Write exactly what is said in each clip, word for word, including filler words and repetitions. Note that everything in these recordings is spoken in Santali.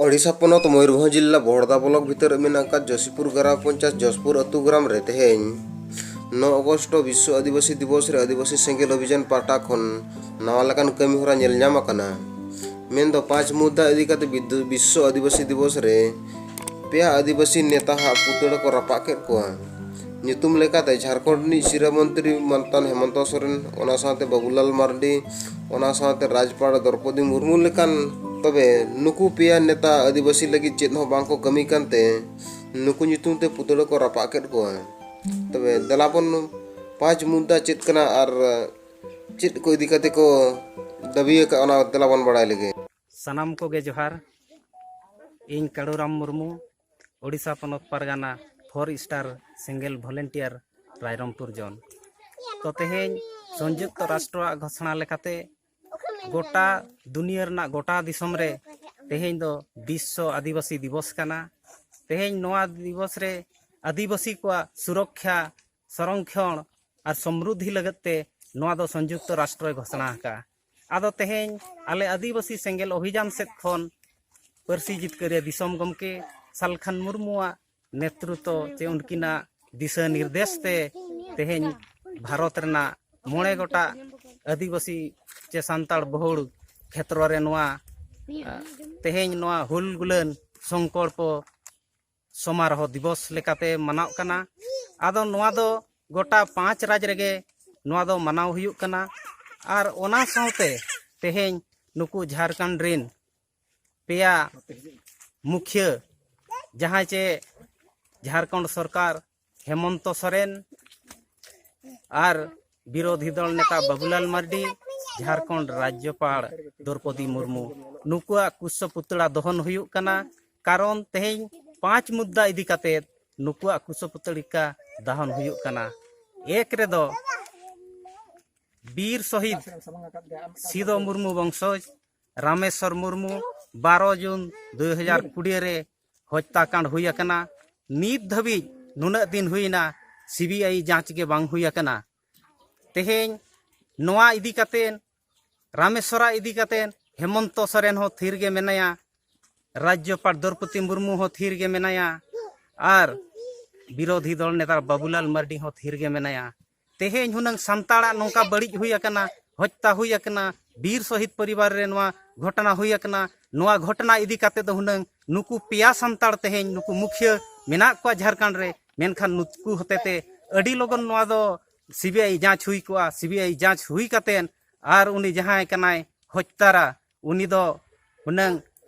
ᱳᱰᱤᱥᱟ ᱯᱚᱱᱚᱛ ᱢᱚᱭᱩᱨᱵᱷᱚᱸᱡᱽ ᱡᱤᱞᱟ ᱵᱚᱦᱚᱲᱫᱟ ᱵᱞᱚᱠ ᱵᱷᱤᱛᱟᱹᱨ ᱨᱮ ᱢᱮᱱᱟᱜ ᱟᱠᱟᱫ ᱡᱚᱥᱤᱯᱩᱨ ᱜᱨᱟᱢ ᱯᱚᱧᱪᱟᱭᱮᱛ ᱡᱚᱥᱯᱩᱨ ᱟᱹᱛᱩ ᱜᱨᱟᱢ ᱨᱮ ᱛᱮᱦᱮᱧ ᱱᱚ ᱚᱜᱚᱥᱴ ᱵᱤᱥᱥᱚ ᱟᱹᱫᱤᱵᱟᱹᱥᱤ ᱫᱤᱵᱚᱥ ᱨᱮ ᱟᱹᱫᱤᱵᱟᱹᱥᱤ ᱥᱮᱸᱜᱮᱞ ᱚᱵᱷᱤᱡᱟᱱ ᱯᱟᱦᱴᱟ ᱠᱷᱚᱱ ᱱᱟᱣᱟ ᱞᱮᱠᱟᱱ ᱠᱟᱹᱢᱤ ᱦᱚᱨᱟ ᱧᱮᱞ ᱧᱟᱢ ᱟᱠᱟᱱᱟ᱾ ᱢᱮᱱᱫᱚ ᱯᱟᱸᱪ ᱢᱩᱫᱽᱫᱟ ᱤᱫᱤ ᱠᱟᱛᱮ ᱵᱤᱫᱽᱫᱩ-, ᱵᱤᱥᱥᱚ ᱟᱹᱫᱤᱵᱟᱹᱥᱤ ᱫᱤᱵᱚᱥ ᱨᱮ ᱯᱮᱭᱟ ᱟᱹᱫᱤᱵᱟᱹᱥᱤ ᱱᱮᱛᱟ ᱦᱟᱜ ᱯᱩᱛᱲᱟᱹ ᱠᱚ ᱨᱟᱯᱟᱜ ᱠᱮᱫ ᱠᱚᱣᱟ᱾ ᱧᱩᱛᱩᱢ ᱞᱮᱠᱟᱛᱮ ᱡᱷᱟᱲᱠᱷᱚᱸᱰ ᱨᱤᱱᱤᱡ ᱥᱤᱨᱟᱹ ᱢᱚᱱᱛᱨᱤ ᱢᱟᱱᱛᱟᱱ ᱦᱮᱢᱚᱱᱛᱚ ᱥᱚᱨᱮᱱ, ᱚᱱᱟ ᱥᱟᱶᱛᱮ ᱵᱟᱵᱩᱞᱟᱞ ᱢᱟᱨᱰᱤ, ᱚᱱᱟ ᱥᱟᱶᱛᱮ ᱨᱟᱡᱽᱯᱟᱲ ᱫᱨᱚᱯᱚᱫᱤ ᱢᱩᱨᱢᱩ ᱞᱮᱠᱟᱱ᱾ ᱛᱚᱵᱮ ᱱᱩᱠᱩ ᱯᱮᱭᱟ ᱱᱮᱛᱟ ᱟᱹᱫᱤᱵᱟᱹᱥᱤ ᱞᱟᱹᱜᱤᱫ ᱪᱮᱫ ᱦᱚᱸ ᱵᱟᱝ ᱠᱚ ᱠᱟᱹᱢᱤ ᱠᱟᱱᱛᱮ ᱱᱩᱠᱩ ᱧᱩᱛᱩᱢ ᱛᱮ ᱯᱩᱛᱲᱟᱹ ᱠᱚ ᱨᱟᱯᱟᱜ ᱠᱮᱫ ᱠᱚᱣᱟ᱾ ᱛᱚᱵᱮ ᱫᱮᱞᱟ ᱵᱚᱱ ᱯᱟᱸᱪ ᱢᱩᱫᱽᱫᱟ ᱪᱮᱫ ᱠᱟᱱᱟ ᱟᱨ ᱪᱮᱫ ᱠᱚ ᱤᱫᱤ ᱠᱟᱛᱮ ᱠᱚ ᱫᱟᱹᱵᱤ ᱟᱠᱟᱫ, ᱚᱱᱟ ᱫᱮᱞᱟ ᱵᱚᱱ ᱵᱟᱲᱟᱭ ᱞᱮᱜᱮ᱾ ᱥᱟᱱᱟᱢ ᱠᱚᱜᱮ ᱡᱚᱦᱟᱨ᱾ ᱤᱧ ᱠᱟᱹᱲᱩᱨᱟᱢ ᱢᱩᱨᱢᱩ, ᱳᱰᱤᱥᱟ ᱯᱚᱱᱚᱛ ᱯᱟᱨᱜᱟᱱᱟ ᱯᱷᱳᱨ ᱥᱴᱟᱨ ᱥᱮᱸᱜᱮᱞ ᱵᱷᱚᱞᱮᱱᱴᱤᱭᱟᱨ, ᱨᱟᱭᱨᱚᱝᱯᱩᱨ ᱡᱳᱱ᱾ ᱛᱚ ᱛᱮᱦᱮᱧ ᱥᱚᱝᱡᱩᱠᱛᱚ ᱨᱟᱥᱴᱨᱚᱣᱟᱜ ᱜᱷᱳᱥᱚᱱᱟ ᱞᱮᱠᱟᱛᱮ ᱜᱚᱴᱟ ᱫᱩᱱᱤᱭᱟᱹ ᱨᱮᱱᱟᱜ ᱜᱚᱴᱟ ᱫᱤᱥᱚᱢ ᱨᱮ ᱛᱮᱦᱮᱧ ᱫᱚ ᱵᱤᱥᱥᱚ ᱟᱹᱫᱤᱵᱟᱹᱥᱤ ᱫᱤᱵᱚᱥ ᱠᱟᱱᱟ᱾ ᱛᱮᱦᱮᱧ ᱱᱚᱣᱟ ᱫᱤᱵᱚᱥ ᱨᱮ ᱟᱹᱫᱤᱵᱟᱹᱥᱤ ᱠᱚᱣᱟᱜ ᱥᱩᱨᱚᱠᱠᱷᱟ, ᱥᱚᱨᱚᱝᱠᱷᱚᱬ ᱟᱨ ᱥᱚᱢᱨᱩᱫᱷᱤ ᱞᱟᱹᱜᱤᱫ ᱛᱮ ᱱᱚᱣᱟ ᱫᱚ ᱥᱚᱝᱡᱩᱠᱛᱚ ᱨᱟᱥᱴᱨᱚᱭ ᱜᱷᱳᱥᱚᱱᱟ ᱟᱠᱟᱫᱼᱟ᱾ ᱟᱫᱚ ᱛᱮᱦᱮᱧ ᱟᱞᱮ ᱟᱹᱫᱤᱵᱟᱹᱥᱤ ᱥᱮᱸᱜᱮᱞ ᱚᱵᱷᱤᱡᱟᱱ ᱥᱮᱫ ᱠᱷᱚᱱ ᱯᱟᱹᱨᱥᱤ ᱡᱤᱛᱠᱟᱹᱨᱤᱭᱟᱹ ᱫᱤᱥᱚᱢ ᱜᱚᱢᱠᱮ ᱥᱟᱞᱠᱷᱟᱱ ᱢᱩᱨᱢᱩᱣᱟᱜ ᱱᱮᱛᱨᱤᱛᱵ ᱪᱮ ᱩᱱᱠᱤᱱᱟᱜ ᱫᱤᱥᱟᱹ ᱱᱤᱨᱫᱮᱥ ᱛᱮ ᱛᱮᱦᱮᱧ ᱵᱷᱟᱨᱚᱛ ᱨᱮᱱᱟᱜ ᱢᱚᱬᱮ ᱜᱚᱴᱟᱝ ᱟᱹᱫᱤᱵᱟᱹᱥᱤ ᱪᱮ ᱥᱟᱱᱛᱟᱲ ᱵᱚᱦᱩᱞ ᱠᱷᱮᱛᱨᱚ ᱨᱮ ᱱᱚᱣᱟ, ᱟ, ᱛᱮᱦᱮᱧ ᱱᱚᱣᱟ ᱦᱩᱞ ᱜᱩᱞᱟᱹᱱ ᱥᱚᱝᱠᱚᱞᱯᱚ ᱥᱚᱢᱟᱨᱳᱦᱚ ᱫᱤᱵᱚᱥ ᱞᱮᱠᱟᱛᱮ ᱢᱟᱱᱟᱣ ᱠᱟᱱᱟ᱾ ᱟᱫᱚ ᱱᱚᱣᱟ ᱫᱚ ᱜᱚᱴᱟ ᱯᱟᱸᱪ ᱨᱟᱡᱽ ᱨᱮᱜᱮ ᱱᱚᱣᱟ ᱫᱚ ᱢᱟᱱᱟᱣ ᱦᱩᱭᱩᱜ ᱠᱟᱱᱟ᱾ ᱟᱨ ᱚᱱᱟ ᱥᱟᱶᱛᱮ ᱛᱮᱦᱮᱧ ᱱᱩᱠᱩ ᱡᱷᱟᱲᱠᱷᱚᱸᱰ ᱨᱤᱱ ᱯᱮᱭᱟ ᱢᱩᱠᱷᱤᱭᱟᱹ, ᱡᱟᱦᱟᱸᱭ ᱪᱮ ᱡᱷᱟᱲᱠᱷᱚᱸᱰ ᱥᱚᱨᱠᱟᱨ ᱦᱮᱢᱚᱱᱛᱚ ᱥᱚᱨᱮᱱ ᱟᱨ ᱵᱤᱨᱳᱫᱷᱤ ᱫᱚᱞ ᱱᱮᱛᱟ ᱵᱟᱵᱩᱞᱟᱞ ᱢᱟᱨᱰᱤ, ᱡᱷᱟᱲᱠᱷᱚᱸᱰ ᱨᱟᱡᱽᱡᱚᱯᱟᱲ ᱫᱨᱚᱯᱚᱫᱤ ᱢᱩᱨᱢᱩ, ᱱᱩᱠᱩᱣᱟᱜ ᱠᱩᱥᱥᱚ ᱯᱩᱛᱲᱟ ᱫᱚᱦᱚᱱ ᱦᱩᱭᱩᱜ ᱠᱟᱱᱟ᱾ ᱠᱟᱨᱚᱱ ᱛᱮᱦᱮᱧ ᱯᱟᱸᱪ ᱢᱩᱫᱽᱫᱟ ᱤᱫᱤ ᱠᱟᱛᱮ ᱱᱩᱠᱩᱣᱟᱜ ᱠᱩᱥᱥᱚ ᱯᱩᱛᱲᱤᱠᱟ ᱫᱟᱦᱚᱱ ᱦᱩᱭᱩᱜ ᱠᱟᱱᱟ᱾ ᱮᱠ ᱨᱮᱫᱚ ᱵᱤᱨ ᱥᱚᱦᱤᱫ ᱥᱤᱫᱚ ᱢᱩᱨᱢᱩ ᱵᱚᱝᱥᱚᱡᱽ ᱨᱟᱢᱮᱥᱣᱚᱨ ᱢᱩᱨᱢᱩ ᱵᱟᱨᱚ ᱡᱩᱱ ᱫᱩ ᱦᱟᱡᱟᱨ ᱠᱩᱲᱤ ᱨᱮ ᱦᱚᱛᱛᱟᱠᱟᱸᱰ ᱦᱩᱭ ᱟᱠᱟᱱᱟ᱾ ᱱᱤᱛ ᱫᱷᱟᱹᱵᱤᱡ ᱱᱩᱱᱟᱹᱜ ᱫᱤᱱ ᱦᱩᱭᱱᱟ, ᱥᱤᱵᱤᱟᱭ ᱡᱟᱸᱪ ᱜᱮ ᱵᱟᱝ ᱦᱩᱭ ᱟᱠᱟᱱᱟ᱾ ᱛᱮᱦᱮᱧ ᱱᱚᱣᱟ ᱤᱫᱤ ᱠᱟᱛᱮ, ᱨᱟᱢᱮᱥᱣᱚᱨᱟ ᱤᱫᱤ ᱠᱟᱛᱮ ᱦᱮᱢᱚᱱᱛᱚ ᱥᱚᱨᱮᱱ ᱦᱚᱸ ᱛᱷᱤᱨ ᱜᱮ ᱢᱮᱱᱟᱭᱟ᱾ ᱨᱟᱡᱽᱡᱚᱯᱟᱲ ᱫᱨᱚᱣᱯᱚᱫᱤ ᱢᱩᱨᱢᱩ ᱦᱚᱸ ᱛᱷᱤᱨ ᱜᱮ ᱢᱮᱱᱟᱭᱟ, ᱟᱨ ᱵᱤᱨᱳᱫᱷᱤ ᱫᱚᱞ ᱱᱮᱛᱟ ᱵᱟᱵᱩᱞᱟᱞ ᱢᱟᱨᱰᱤ ᱦᱚᱸ ᱛᱷᱤᱨ ᱜᱮ ᱢᱮᱱᱟᱭᱟ᱾ ᱛᱮᱦᱮᱧ ᱦᱩᱱᱟᱹᱝ ᱥᱟᱱᱛᱟᱲᱟᱜ ᱱᱚᱝᱠᱟ ᱵᱟᱹᱲᱤᱡ ᱦᱩᱭ ᱟᱠᱟᱱᱟ, ᱦᱚᱛᱛᱟ ᱦᱩᱭ ᱟᱠᱟᱱᱟ, ᱵᱤᱨ ᱥᱚᱦᱤᱫ ᱯᱚᱨᱤᱵᱟᱨ ᱨᱮ ᱱᱚᱣᱟ ᱜᱷᱚᱴᱚᱱᱟ ᱦᱩᱭ ᱟᱠᱟᱱᱟ, ᱱᱚᱣᱟ ᱜᱷᱚᱴᱚᱱᱟ ᱤᱫᱤ ᱠᱟᱛᱮ ᱫᱚ ᱦᱩᱱᱟᱹᱝ ᱱᱩᱠᱩ ᱯᱮᱭᱟ ᱥᱟᱱᱛᱟᱲ ᱛᱮᱦᱮᱧ ᱱᱩᱠᱩ ᱢᱩᱠᱷᱤᱭᱟᱹ ᱢᱮᱱᱟᱜ ᱠᱚᱣᱟ ᱡᱷᱟᱲᱠᱷᱚᱸᱰ ᱨᱮ, ᱢᱮᱱᱠᱷᱟᱱ ᱱᱩᱠᱩ ᱦᱚᱛᱮᱛᱮ ᱟᱹᱰᱤ ᱞᱚᱜᱚᱱ ᱱᱚᱣᱟ ᱫᱚ ᱥᱤᱵᱤᱟᱭ ᱡᱟᱸᱪ ᱦᱩᱭ ᱠᱚᱜᱼᱟ᱾ ᱥᱤᱵᱤᱟᱭ ᱡᱟᱸᱪ ᱦᱩᱭ ᱠᱟᱛᱮ ᱟᱨ ᱩᱱᱤ ᱡᱟᱦᱟᱸᱭ ᱠᱟᱱᱟᱭ ᱦᱚᱛᱛᱟᱨᱟ, ᱩᱱᱤ ᱫᱚ ᱦᱩᱱᱟᱹᱝ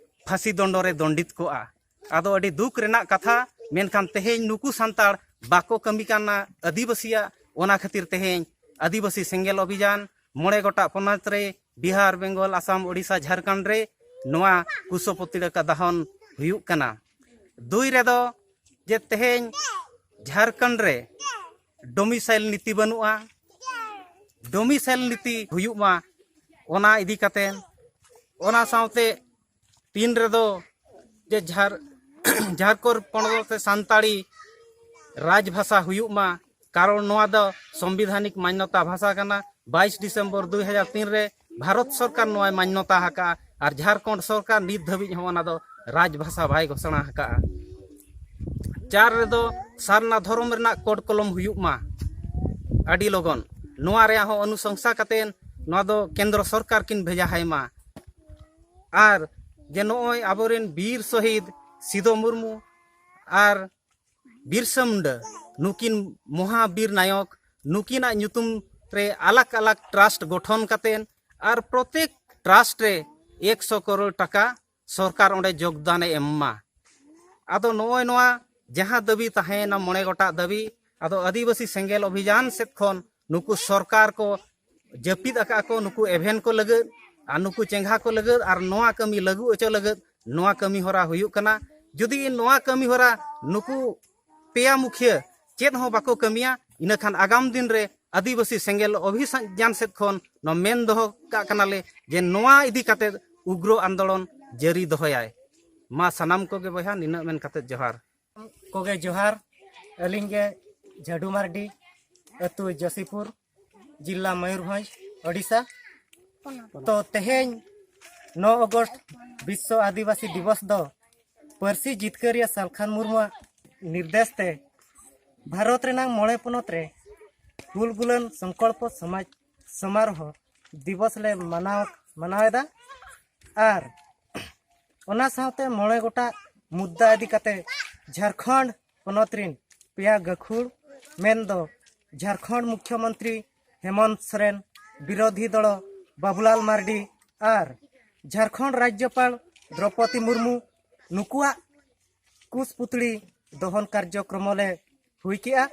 ᱯᱷᱟᱹᱥᱤ ᱫᱚᱱᱰᱚ ᱨᱮ ᱫᱚᱱᱰᱤᱛ ᱠᱚᱜᱼᱟ᱾ ᱟᱫᱚ ᱟᱹᱰᱤ ᱫᱩᱠ ᱨᱮᱱᱟᱜ ᱠᱟᱛᱷᱟ, ᱢᱮᱱᱠᱷᱟᱱ ᱛᱮᱦᱮᱧ ᱱᱩᱠᱩ ᱥᱟᱱᱛᱟᱲ ᱵᱟᱠᱚ ᱠᱟᱹᱢᱤ ᱠᱟᱱᱟ ᱟᱹᱫᱤᱵᱟᱹᱥᱤᱭᱟᱜ᱾ ᱚᱱᱟ ᱠᱷᱟᱹᱛᱤᱨ ᱛᱮᱦᱮᱧ ᱟᱹᱫᱤᱵᱟᱹᱥᱤ ᱥᱮᱸᱜᱮᱞ ᱚᱵᱷᱤᱡᱟᱱ ᱢᱚᱬᱮ ᱜᱚᱴᱟᱝ ᱯᱚᱱᱚᱛ ᱨᱮ, ᱵᱤᱦᱟᱨ, ᱵᱮᱝᱜᱚᱞ, ᱟᱥᱟᱢ, ᱳᱰᱤᱥᱟ, ᱡᱷᱟᱲᱠᱷᱚᱸᱰ ᱨᱮ ᱱᱚᱣᱟ ᱠᱩᱥᱚ ᱯᱩᱛᱲᱟᱹ ᱠᱚ ᱫᱟᱦᱚᱱ ᱦᱩᱭᱩᱜ ᱠᱟᱱᱟ᱾ ᱫᱩᱭ ᱨᱮᱫᱚ ᱡᱮ ᱛᱮᱦᱮᱧ ᱡᱷᱟᱲᱠᱷᱚᱸᱰ ᱨᱮ ᱰᱚᱢᱤᱥᱟᱭᱤᱞ ᱱᱤᱛᱤ ᱵᱟᱹᱱᱩᱜᱼᱟ, ᱰᱚᱢᱤᱥᱟᱭᱤᱞ ᱱᱤᱛᱤ ᱦᱩᱭᱩᱜ ᱢᱟ, ᱚᱱᱟ ᱤᱫᱤ ᱠᱟᱛᱮ, ᱚᱱᱟ ᱥᱟᱶᱛᱮ ᱛᱤᱱ ᱨᱮᱫᱚ ᱡᱮ ᱡᱷᱟᱲ ᱡᱷᱟᱲᱠᱷᱚᱸᱰ ᱯᱚᱱᱚᱛ ᱨᱮ ᱥᱟᱱᱛᱟᱲᱤ ᱨᱟᱡᱽ ᱵᱷᱟᱥᱟ ᱦᱩᱭᱩᱜ ᱢᱟ, ᱠᱟᱨᱚᱱ ᱱᱚᱣᱟ ᱫᱚ ᱥᱚᱝᱵᱤᱫᱷᱟᱱᱤᱠ ᱢᱟᱱᱭᱚᱛᱟ ᱵᱷᱟᱥᱟ ᱠᱟᱱᱟ᱾ ᱵᱟᱭᱤᱥ ᱰᱤᱥᱮᱢᱵᱚᱨ ᱫᱩ ᱦᱟᱡᱟᱨ ᱛᱤᱱ ᱨᱮ ᱵᱷᱟᱨᱚᱛ ᱥᱚᱨᱠᱟᱨ ᱱᱚᱣᱟᱭ ᱢᱟᱱᱭᱚᱛᱟ ᱟᱠᱟᱫᱼᱟ, ᱟᱨ ᱡᱷᱟᱲᱠᱷᱚᱸᱰ ᱥᱚᱨᱠᱟᱨ ᱱᱤᱛ ᱫᱷᱟᱹᱵᱤᱡ ᱦᱚᱸ ᱚᱱᱟ ᱫᱚ ᱨᱟᱡᱽ ᱵᱷᱟᱥᱟ ᱵᱟᱭ ᱜᱷᱳᱥᱚᱱᱟ ᱟᱠᱟᱫᱼᱟ᱾ ᱪᱟᱨ ᱨᱮᱫᱚ ᱥᱟᱨᱱᱟ ᱫᱷᱚᱨᱚᱢ ᱨᱮᱱᱟᱜ ᱠᱳᱰ ᱠᱚᱞᱚᱢ ᱦᱩᱭᱩᱜ ᱢᱟ ᱟᱹᱰᱤ ᱞᱚᱜᱚᱱ, ᱱᱚᱣᱟ ᱨᱮᱭᱟᱜ ᱦᱚᱸ ᱚᱱᱩᱥᱚᱝᱥᱟ ᱠᱟᱛᱮ ᱱᱚᱣᱟ ᱫᱚ ᱠᱮᱱᱫᱨᱚ ᱥᱚᱨᱠᱟᱨ ᱠᱤᱱ ᱵᱷᱮᱡᱟ ᱦᱟᱭ ᱢᱟ᱾ ᱟᱨ ᱡᱮ ᱱᱚᱜᱼᱚᱭ ᱟᱵᱚᱨᱮᱱ ᱵᱤᱨ ᱥᱚᱦᱤᱫ ᱥᱤᱫᱚ ᱢᱩᱨᱢᱩ ᱟᱨ ᱵᱤᱨᱥᱟ ᱢᱩᱱᱰᱟ, ᱱᱩᱠᱤᱱ ᱢᱚᱦᱟᱵᱤᱨ ᱱᱟᱭᱚᱠ, ᱱᱩᱠᱤᱱᱟᱜ ᱧᱩᱛᱩᱢ ᱨᱮ ᱟᱞᱟᱜᱽ ᱟᱞᱟᱜᱽ ᱴᱨᱟᱥᱴ ᱜᱚᱴᱷᱚᱱ ᱠᱟᱛᱮ ᱟᱨ ᱯᱨᱚᱛᱮᱠ ᱴᱨᱟᱥᱴ ᱨᱮ ᱮᱠᱥᱚ ᱠᱟᱨᱳᱲ ᱴᱟᱠᱟ ᱥᱚᱨᱠᱟᱨ ᱚᱸᱰᱮ ᱡᱳᱜᱽᱫᱟᱱᱮ ᱮᱢ ᱢᱟ᱾ ᱟᱫᱚ ᱱᱚᱜᱼᱚᱭ ᱱᱚᱣᱟ ᱡᱟᱦᱟᱸ ᱫᱟᱹᱵᱤ ᱛᱟᱦᱮᱸᱭᱮᱱᱟ ᱢᱚᱬᱮ ᱜᱚᱴᱟᱝ ᱫᱟᱹᱵᱤ, ᱟᱫᱚ ᱟᱹᱫᱤᱵᱟᱹᱥᱤ ᱥᱮᱸᱜᱮᱞ ᱚᱵᱷᱤᱡᱟᱱ ᱥᱮᱫ ᱠᱷᱚᱱ ᱱᱩᱠᱩ ᱥᱚᱨᱠᱟᱨ ᱠᱚ ᱡᱟᱹᱯᱤᱫ ᱟᱠᱟᱫ ᱠᱚ, ᱱᱩᱠᱩ ᱮᱵᱷᱮᱱ ᱠᱚ ᱞᱟᱹᱜᱤᱫ ᱟᱨ ᱱᱩᱠᱩ ᱪᱮᱸᱜᱷᱟ ᱠᱚ ᱞᱟᱹᱜᱤᱫ ᱟᱨ ᱱᱚᱣᱟ ᱠᱟᱹᱢᱤ ᱞᱟᱹᱜᱩ ᱦᱚᱪᱚ ᱞᱟᱹᱜᱤᱫ ᱱᱚᱣᱟ ᱠᱟᱹᱢᱤ ᱦᱚᱨᱟ ᱦᱩᱭᱩᱜ ᱠᱟᱱᱟ᱾ ᱡᱩᱫᱤ ᱱᱚᱣᱟ ᱠᱟᱹᱢᱤ ᱦᱚᱨᱟ ᱱᱩᱠᱩ ᱯᱮᱭᱟ ᱢᱩᱠᱷᱤᱭᱟᱹ ᱪᱮᱫ ᱦᱚᱸ ᱵᱟᱠᱚ ᱠᱟᱹᱢᱤᱭᱟ, ᱤᱱᱟᱹᱠᱷᱟᱱ ᱟᱜᱟᱢ ᱫᱤᱱ ᱨᱮ ᱟᱹᱫᱤᱵᱟᱹᱥᱤ ᱥᱮᱸᱜᱮᱞ ᱚᱵᱷᱤᱡᱟᱱ ᱥᱮᱫ ᱠᱷᱚᱱ ᱱᱚᱣᱟ ᱢᱮᱱ ᱫᱚᱦᱚ ᱠᱟᱜ ᱠᱟᱱᱟᱞᱮ ᱡᱮ ᱱᱚᱣᱟ ᱤᱫᱤ ᱠᱟᱛᱮ ᱩᱜᱽᱨᱚ ᱟᱱᱫᱳᱞᱚᱱ ᱡᱟᱹᱨᱤ ᱫᱚᱦᱚᱭᱟᱭ᱾ ᱢᱟ ᱥᱟᱱᱟᱢ ᱠᱚᱜᱮ ᱵᱚᱭᱦᱟ, ᱱᱤᱱᱟᱹᱜ ᱢᱮᱱ ᱠᱟᱛᱮ ᱡᱚᱦᱟᱨ᱾ ᱠᱚᱜᱮ ᱡᱚᱦᱟᱨ᱾ ᱟᱹᱞᱤᱧ ᱜᱮ ᱡᱷᱟᱹᱰᱩ ᱢᱟᱨᱰᱤ, ᱟᱹᱛᱩ ᱡᱚᱥᱤᱯᱩᱨ, ᱡᱤᱞᱟ ᱢᱚᱭᱩᱨᱵᱷᱚᱸᱡᱽ, ᱳᱰᱤᱥᱟ᱾ ᱛᱚ ᱛᱮᱦᱮᱧ ᱱᱚ ᱚᱜᱚᱥᱴ ᱵᱤᱥᱥᱚ ᱟᱹᱫᱤᱵᱟᱹᱥᱤ ᱫᱤᱵᱚᱥ ᱫᱚ ᱯᱟᱹᱨᱥᱤ ᱡᱤᱛᱠᱟᱹᱨᱤᱭᱟᱹ ᱥᱟᱞᱠᱷᱟᱱ ᱢᱩᱨᱢᱩᱣᱟᱜ ᱱᱤᱨᱫᱮᱥ ᱛᱮ ᱵᱷᱟᱨᱚᱛ ᱨᱮᱱᱟᱝ ᱢᱚᱬᱮ ᱯᱚᱱᱚᱛ ᱨᱮ ᱦᱩᱞ ᱜᱩᱞᱟᱹᱱ ᱥᱚᱝᱠᱚᱞᱯᱚ ᱥᱚᱢᱟᱡᱽ ᱥᱚᱢᱟᱨᱳᱦᱚ ᱫᱤᱵᱚᱥ ᱞᱮ ᱢᱟᱱᱟᱣ ᱢᱟᱱᱟᱣᱮᱫᱟ᱾ ᱟᱨ ᱚᱱᱟ ᱥᱟᱶᱛᱮ ᱢᱚᱬᱮ ᱜᱚᱴᱟᱝ ᱢᱩᱫᱽᱫᱟ ᱤᱫᱤ ᱠᱟᱛᱮ ᱡᱷᱟᱲᱠᱷᱚᱸᱰ ᱯᱚᱱᱚᱛ ᱨᱤᱱ ᱯᱮᱭᱟ ᱜᱟᱹᱠᱷᱩᱲ ᱢᱮᱱᱫᱚ ᱡᱷᱟᱲᱠᱷᱚᱸᱰ ᱢᱩᱠᱷᱭᱚᱢᱚᱱᱛᱨᱤ ᱦᱮᱢᱚᱱᱛ ᱥᱚᱨᱮᱱ, ᱵᱤᱨᱳᱫᱷᱤ ᱫᱚᱞ ᱵᱟᱵᱩᱞᱟᱞ ᱢᱟᱨᱰᱤ ᱟᱨ ᱡᱷᱟᱲᱠᱷᱚᱸᱰ ᱨᱟᱡᱽᱡᱚᱯᱟᱞ ᱫᱨᱚᱯᱚᱫᱤ ᱢᱩᱨᱢᱩ, ᱱᱩᱠᱩᱣᱟᱜ ᱠᱩᱥ ᱯᱩᱛᱲᱤ ᱫᱚᱦᱚᱱ ᱠᱟᱨᱡᱚᱠᱨᱚᱢᱚ ᱞᱮ ᱦᱩᱭ ᱠᱮᱜᱼᱟ᱾